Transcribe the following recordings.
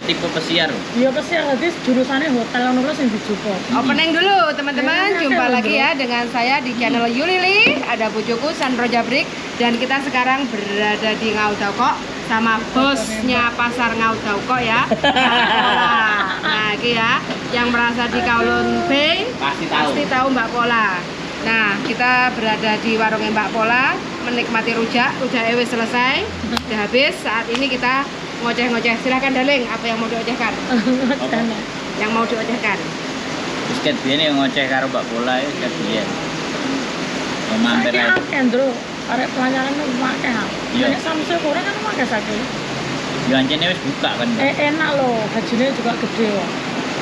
Tipe pesiar. Iya pesiar, jadi jurusannya hotel ngono sing dijupuk. Opening dulu teman-teman, jumpa lagi ya dengan saya di channel Yulili. Ada bojoku Sandro Jabrik dan kita sekarang berada di Ngau Tau Kok sama bosnya pasar Ngau Tau Kok ya. Nah, ini ya yang merasa di Kowloon Bay pasti tahu Mbak Pola. Nah, kita berada di warungnya Mbak Pola menikmati rujak, rujak wis selesai, sudah habis. Saat ini kita ngoceh-ngoceh. Silahkan darling, apa yang mau diocehkan? Yang mau diocehkan? Wis ket biyen yang ngoceh karo Mbak Pola wis ket biyen. Mau mampir ae. Akeh, Ndro. Arek pelayaran akeh. Nek samse kurang kan akeh saiki. Ya ancene wis buka kan. Enak lho, gajine juga gede kok.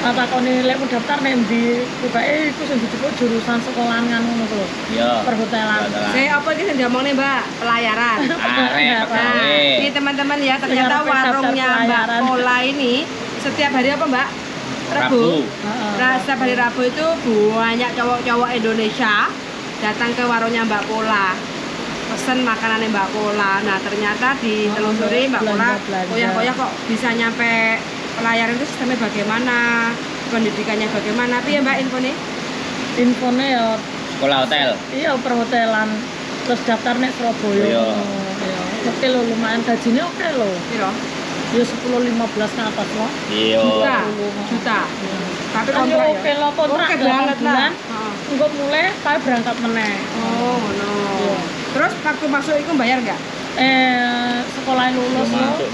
Takoni lek mau daftar nek ndi, tibake iku sing dijupuk jurusan sekolahan kan ngono ku lho. Iya. Perhotelan. Saya apa iki sing diomongne, Mbak? Pelayaran. Arek pegawai. Ini teman-teman ya, ternyata warungnya Mbak Pola ini setiap hari apa, Mbak? Rabu. Nah, setiap hari Rabu itu banyak cowok-cowok Indonesia datang ke warungnya Mbak Pola. Pesen makanannya Mbak Pola. Nah, ternyata ditelusuri Mbak Pola koyah-koyah kok bisa nyampe pelayaran itu sistemnya bagaimana, pendidikannya bagaimana? Piye Mbak infone? Infone ya sekolah hotel. Iya, perhotelan. Terus daftar nek Surabaya. Iya. Oke lho, lumayan gajinya oke lho. Piro? Ya 10-15 ke atas loh. Iya. Juta. Tapi kontrak oke lho, kontrak oke banget lah. Engko mulai saya berangkat meneh. Oh, ngono. Terus waktu masuk itu bayar nggak? Sekolah lulus lho.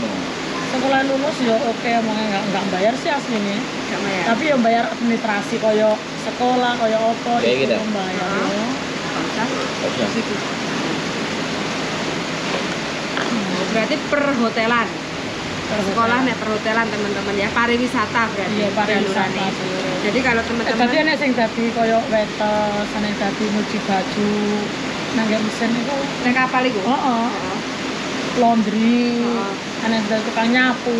Sekolah lulus ya oke, omongnya nggak bayar sih aslinya. Nggak bayar. Tapi yang bayar administrasi koyo sekolah koyo opo itu gitu. Bayar. Bisa. Berarti perhotelan. Sekolah nek perhotelan teman-teman ya, pariwisata berarti. Iya, pariwisata. Jadi kalau teman-teman tadi nek sing dadi koyo waiters, nek dadi nyuci baju, nang mesin iku nek kapal iku. Heeh. Laundry, ana sing tukang nyapu,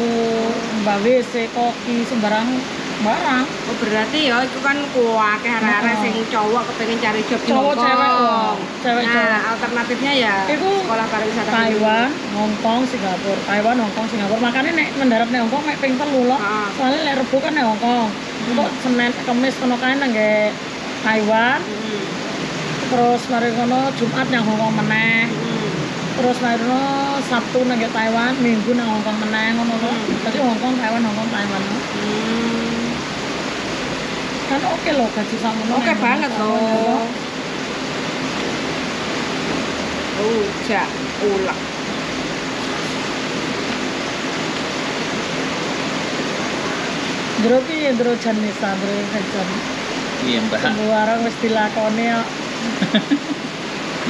mbak WC, koki, sembarang barang. Oh, berarti ya itu kan kuakeh arek-arek sing cowok kepengin cari job di cowok cewek loh. Cewek nah, cowok. Alternatifnya ya iku sekolah pariwisata Taiwan, Hong Kong, Singapura. Taiwan, Hong Kong, Singapura. Makanya nek mendarat nek Hong Kong mek ping 3 lho. Soalnya lek Rebo kan nek Hong Kong. Engko Senin, Kamis kono kae nang Taiwan. Terus mari kono Jumat nang Hong Kong meneh. Terus mari Sabtu nang Taiwan, Minggu nang Hong Kong meneh ngono lho. Dadi Hong Kong, Taiwan, Hong Kong, Taiwan. Kan oke loh gaji sakmono. Oke banget loh. Rujak ulek. Ndro piye ndro Janisa, ndro jan. Iya, Mbak. Warung wis dilakoni kok.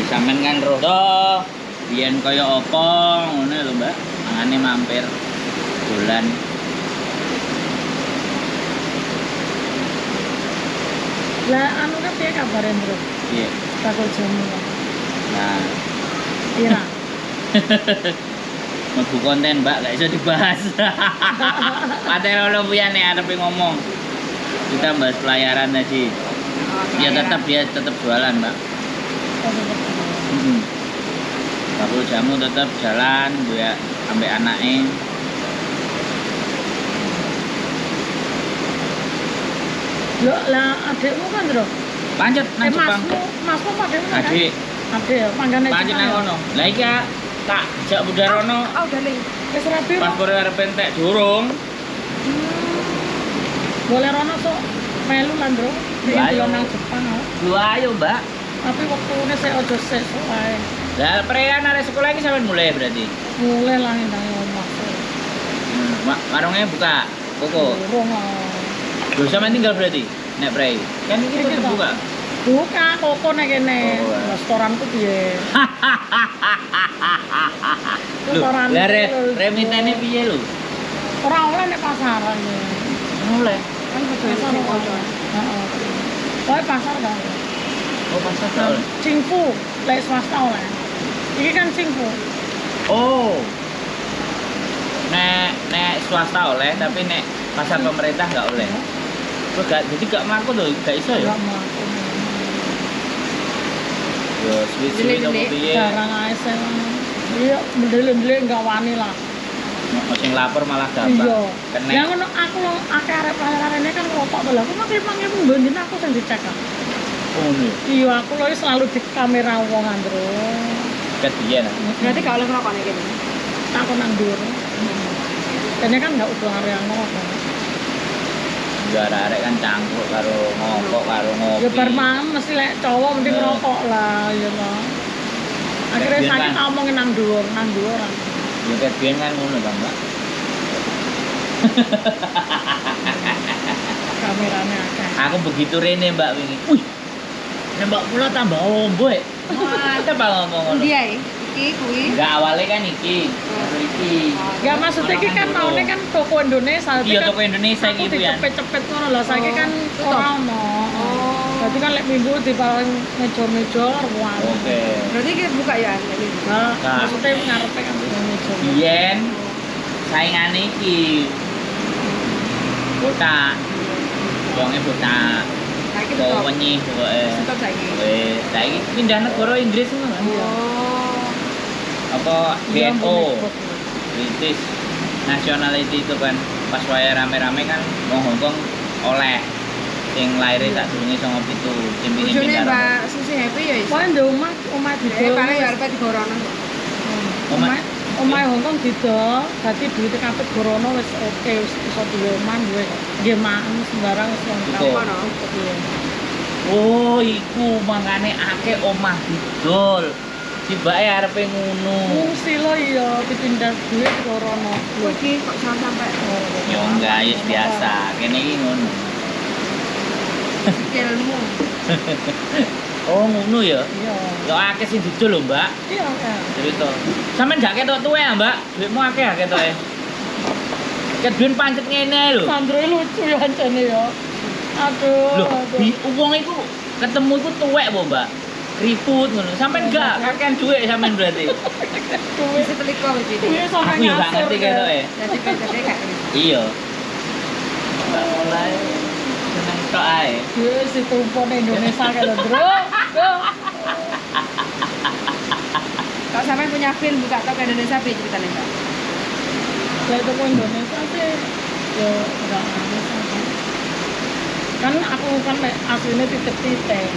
Disampean kan roh to. Biyen kaya apa ngono lho, Mbak. Mangane mampir dolan. Lah anu kan piye kabare, Bro? Piye? Bakul jamu. Nah. Pira? Mlebu konten, Mbak, gak iso dibahas. Padahal ono piyane arepe ngomong. Kita bahas pelayaran tadi. Ya tetap dia tetap jualan, Mbak. Heeh. Bakul jamu tetap jalan, gue ambek anake. Lho, lah adikmu kan, Bro? Pancet nang Jepang. Masmu apa adikmu? Adik. Adik ya, panggane pancet nang kono. Lah iki tak jak budal rono. Oh, darling. Wis rapi. Paspor arep entek durung. Boleh rono sok melu lah, Bro. Ayo nang Jepang. Lho ayo, Mbak. Tapi wektune sik aja sesuk ae. Lah prean arek sekolah iki sampean mulai berarti. Mulai lah nang omah. Warungnya buka. Koko. Durung. Lho sampean tinggal berarti nek prei. Kan iki tetep buka. Buka koko nek kene. Restoranku piye? Lho, lah remitane piye lho? Ora oleh nek pasaran ya. Oleh. Kan pasar kok. Heeh. Pokoke pasar gak oleh. Oh, pasar gak oleh. Cingfu, lek swasta oleh. Iki kan Cingfu. Oh. Nek nek swasta oleh, tapi nek pasar pemerintah gak oleh. Kok gak jadi gak mlaku lho, gak iso ya? Gak mlaku. Yo suwi-suwi opo piye? Jarang ae sing iya mendelik-ndelik gak wani lah. Sing lapor malah gampang. Iya. Kena. Ya ngono aku lho akeh arek pelayaran kan ngerokok to lho. Aku mah 5.000 mbendina aku sing dicek. Ngono. Iya, aku lho selalu di kamera wong Andro. Kediyen. Berarti gak oleh ngerokok nek kene. Aku nang dhuwur. Kene kan enggak udah area ngerokok. Ya arek kan cangkruk karo ngokok karo ngopi. Ya bar mam mesti lek cowok mesti ngerokok lah ya toh. Akhirnya saiki tak omongin nang dhuwur, nang dhuwur. Ya ket biyen kan ngono ta, Mbak. Kamerane akeh. Aku begitu rene, Mbak wingi. Wih. Mbak pula tambah ombo. Mantep aku ngomong ngono. Ndi ae? Iki kuwi. Enggak awalnya kan iki. Baru iki. Enggak maksudnya iki kan maune kan toko Indonesia. Iya, toko Indonesia iki ku ya. Cepet-cepet ngono lho, saiki kan ora ono. Berarti kan lek minggu diparing meja-meja ruang. Oke. Berarti kita buka ya lek minggu. Nah, maksudnya ngarepe kan meja. Biyen saingane iki. Botak. Wonge botak. Saiki tutup. Wenyi pokoke. Tutup saiki. Wes, saiki pindah negara Inggris ngono kan. Oh. Apa BNO British Nationality itu kan pas waya rame-rame kan wong Hongkong oleh sing lahir sak durunge 97 sing pingin Bojone pindah. Mbak Susi Happy ya iso. Wah, ndek omah omah didol. Paling arepe digorono. Omah Hongkong didol, dadi duwite kabeh gorono wis oke, wis iso duwe omah duwe. Nggih maem sembarang wis lengkap. Oh, iku mangkane akeh omah didol. Tibake arepe ngono. Ngungsi lho iya dipindah duit gorono. Iki kok sampai ya enggak, ya biasa. Kene iki ngono. Ilmu. Oh, ngono ya? Iya. Ya akeh sing didol lho, Mbak. Iya, akeh. Cerita. Sampeyan gak ketok tuwe ya, Mbak? Duitmu akeh ya ketoke. Ket duit pancet ngene lho. Sandro lucu ya ancene ya. Aduh. Lho, wong iku ketemu iku tuwek po, Mbak? Keriput ngono. Sampeyan gak kakean dhuwit sampeyan berarti. Duit seteliko wis iki. Aku yo gak ngerti ketoke. Dadi bedane gak ngerti. Iya. Mbak mulai seneng tok ae. Duit ditumpuk ning Indonesia kae lho, Bro. Kalau sampeyan punya film buka toko Indonesia piye ceritane, Mbak? Lah toko Indonesia sih yo enggak aneh. Kan aku kan aslinya titip-titip.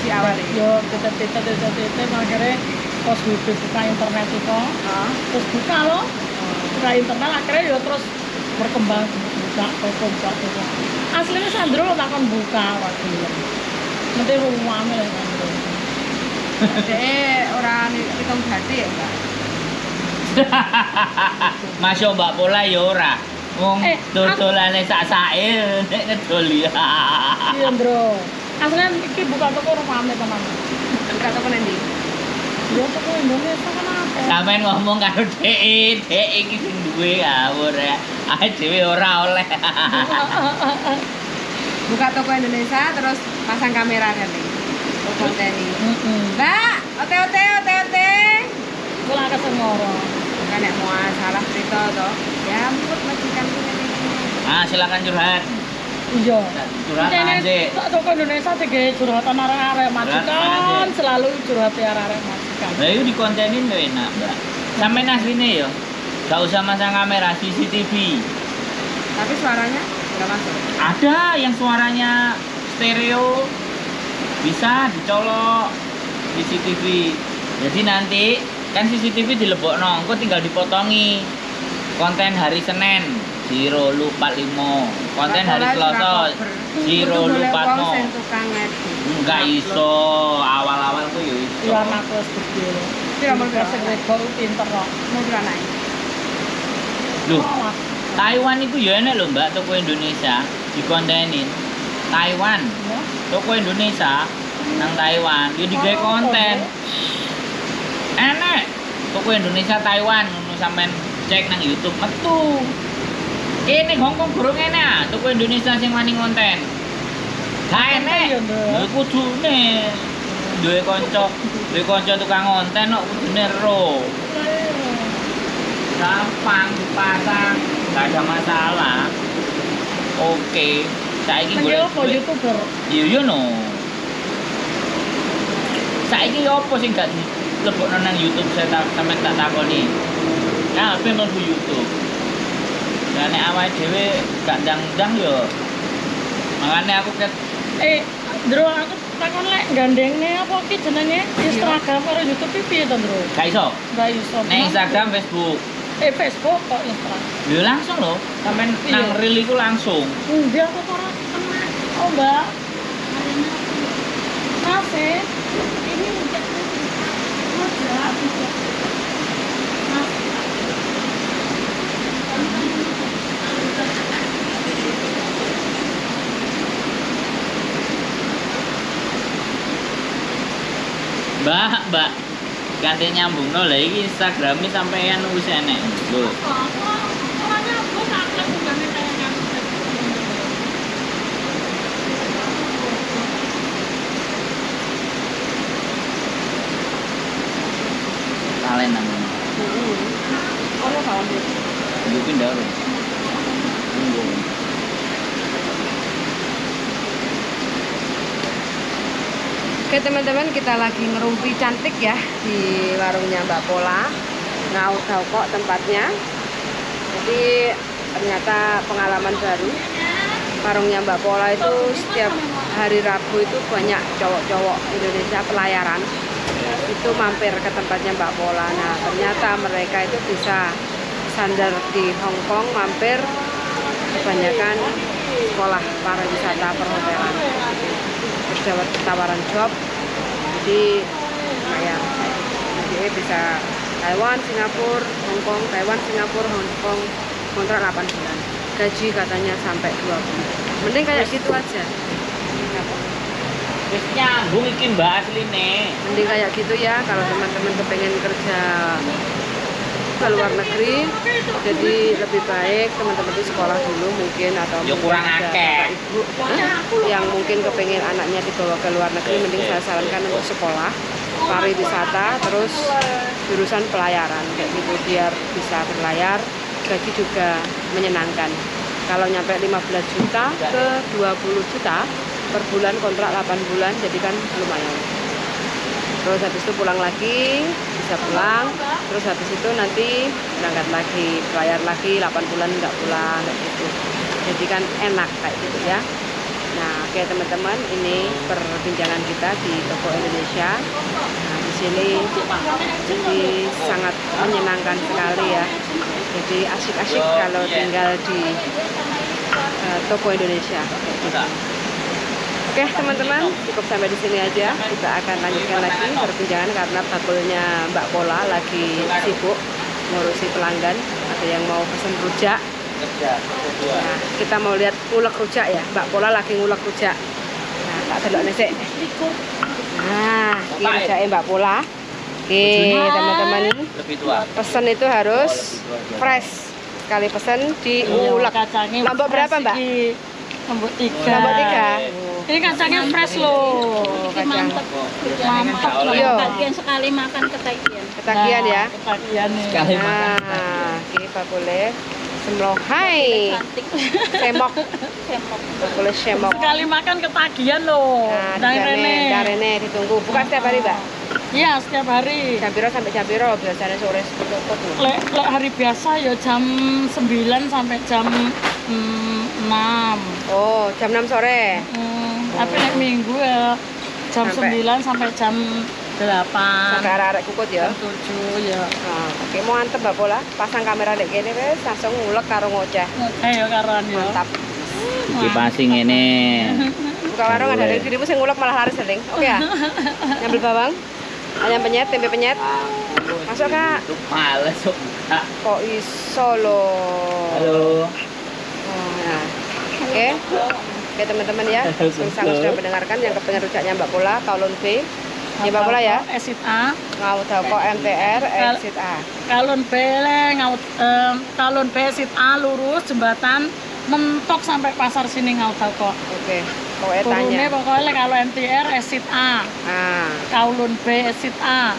Di awal ya? Yo titip-titip akhirnya pas buka internet itu terus buka loh buka internet akhirnya yo terus berkembang buka toko aslinya Sandro lo takon buka waktu nanti rumahnya lah Sandro deh orang hitung berarti ya Mbak. Masuk Mbak Pola ya ora wong dodolane sak-sake nek ngedol ya. Iya Bro. Aslinya iki buka toko rumahane teman. Buka toko nanti. Ya toko Indonesia kan apa? Sampeyan ngomong karo dhek, dhek iki sing duwe ngawur ya. Ae dhewe ora oleh. Buka toko Indonesia terus pasang kamera kan iki. Konteni. Mbak, ote-ote ote-ote. Kula kesengoro. Kan nek mau salah cerita to. Ya ampun majikanku ngene iki. Ah, silakan curhat. Iya. Curhatan sih. Toko Indonesia digawe curhatan arek-arek majikan, selalu curhat arek-arek majikan. Lah itu dikontenin lho enak, Mbak. Sampeyan asline yo. Gak usah masang kamera CCTV. Tapi suaranya enggak masuk. Ada yang suaranya stereo bisa dicolok CCTV. Jadi nanti kan CCTV dilebokno, engko tinggal dipotongi. Konten hari Senin 0 lupa 5, konten hari Selasa 0 lupa 5. Enggak iso, awal-awal ku yo iso. Iya anakku wis gede. Piro mun sing rego pinter kok. Mau piro anake? Loh, Taiwan itu ya enak lho Mbak, toko Indonesia dikontenin. Taiwan. Toko Indonesia nang Taiwan, yo digawe konten. Enak. Toko Indonesia Taiwan ngono sampean cek nang YouTube metu. Kene Hongkong durung enak, toko Indonesia sing wani konten. Gak enak. Lha kudune duwe kanca tukang konten kok kudune ro. Gampang dipasang, gak ada masalah. Oke, saiki golek apa YouTuber? Iya yo no. Saiki opo sing gak dilebokno nang YouTube saya sampean tak takoni. Nah, apa mlebu YouTube? Lah nek awake dhewe gak ndang-ndang yo. Makane aku ket Ndro, aku takon lek gandengne apa ki jenenge Instagram karo YouTube ki piye to, Ndro? gak iso. Gak iso. Nek Instagram, Facebook. Facebook kok Instagram. Lho langsung lho, sampean nang reel iku langsung. Endi aku kok ora kena. Oh, Mbak. Masih. Ini udah udah. Mbak, Mbak. Ganti nyambungno lha iki Instagrame sampean wis enek. Lho. Ora nyambung aku unggahne kaya nganu. Talen nang ngono. Ono kawan dia. Yo pindah ora. Tunggu. Oke teman-teman, kita lagi ngerumpi cantik ya di warungnya Mbak Pola. Ngau kok tempatnya. Jadi ternyata pengalaman baru. Warungnya Mbak Pola itu setiap hari Rabu itu banyak cowok-cowok Indonesia pelayaran itu mampir ke tempatnya Mbak Pola. Nah ternyata mereka itu bisa sandar di Hong Kong, mampir kebanyakan sekolah pariwisata perhotelan. Terus dapat tawaran job, jadi lumayan. Jadi bisa Taiwan, Singapura, Hong Kong, Taiwan, Singapura, Hong Kong, kontrak 8 bulan. Gaji katanya sampai 20. Mending kayak gitu aja. Wis nyambung iki Mbak asline. Mending kayak gitu ya kalau teman-teman kepengen kerja ke luar negeri, jadi lebih baik teman-teman itu sekolah dulu mungkin, atau ya kurang akeh ibu yang mungkin kepengen anaknya dibawa ke luar negeri, mending saya sarankan untuk sekolah pariwisata terus jurusan pelayaran kayak gitu biar bisa berlayar, gaji juga menyenangkan. Kalau nyampe 15 juta ke 20 juta per bulan, kontrak 8 bulan, jadi kan lumayan. Terus habis itu pulang lagi, bisa pulang. Terus habis itu nanti berangkat lagi, bayar lagi 8 bulan nggak pulang kayak gitu. Jadi kan enak kayak gitu ya. Nah, oke teman-teman, ini perbincangan kita di toko Indonesia. Nah, di sini jadi sangat menyenangkan sekali ya. Jadi asik-asik kalau tinggal di toko Indonesia kayak gitu. Oke teman-teman, cukup sampai di sini aja. Kita akan lanjutkan lagi perbincangan karena bakulnya Mbak Pola lagi sibuk ngurusi pelanggan. Ada yang mau pesen rujak. Nah, kita mau lihat ngulek rujak ya. Mbak Pola lagi ngulek rujak. Nah, tak delok nesek. Nah, ini rujaknya Mbak Pola. Oke, teman-teman. Pesen itu harus fresh. Sekali pesen diulek. Lombok berapa, Mbak? Lombok 3. Lombok 3. Ini kacangnya fresh loh. Kacang. Mantap. Ketagihan sekali makan ketagihan. Ketagihan ya. Ketagihan nih. Sekali makan. Nah, oke bakule semlohai. Semok. Semok. Bakule semok. Sekali makan ketagihan loh. Nah, darene ditunggu. Buka setiap hari, Mbak? Iya, setiap hari. Jam piro sampai jam piro biasanya sore tutup? Lek hari biasa ya jam 9 sampai jam 6. Oh, jam 6 sore. Tapi nek minggu ya jam 9 sampai jam 8. Sampai arek-arek kukut ya. Jam 7 ya. Nah, oke, mantep Mbak Pola. Pasang kamera nek kene wis langsung ngulek karo ngoceh. Ngoceh ya karoan ya. Mantap. Iki pasti ngene. Buka warung ada dirimu sing ngulek malah laris, Ling. Oke ya. Nyambel bawang, ayam penyet, tempe penyet. Masuk, Kak. Males kok. Kok iso lho. Halo. Nah. Oke. Oke teman-teman ya, sangat sudah mendengarkan yang kepengen rujaknya Mbak Pola, Kowloon B. Ya Mbak Pola ya. Exit A. Ngau Kok MTR exit A. Kowloon B le, Kowloon B exit A lurus jembatan mentok sampai pasar sini Ngau Kok. Oke. Pokoknya tanya. Pokoknya kalau MTR exit A. Ah. Kowloon B exit A.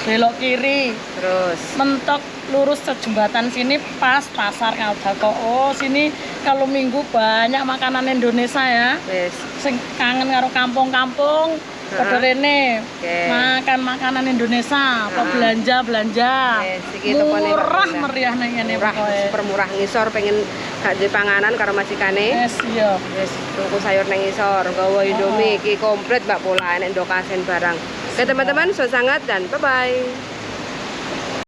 Belok kiri. Terus mentok lurus ke jembatan sini pas pasar Ngau Kok. Oh, sini kalau minggu banyak makanan Indonesia ya. Wes. Sing kangen karo kampung-kampung Padha rene. Oke. Makan makanan Indonesia, apa belanja-belanja. Wes, iki tokone Mbak Murah Pola. meriah nang ngene Murah, pokoke. super murah ngisor pengen gak duwe panganan karo majikane. Wes iya. Wis tuku sayur nang ngisor, nggawa Indomie iki komplit Mbak Pola, enek ndok asin barang. Oke teman-teman, so sangat dan bye bye.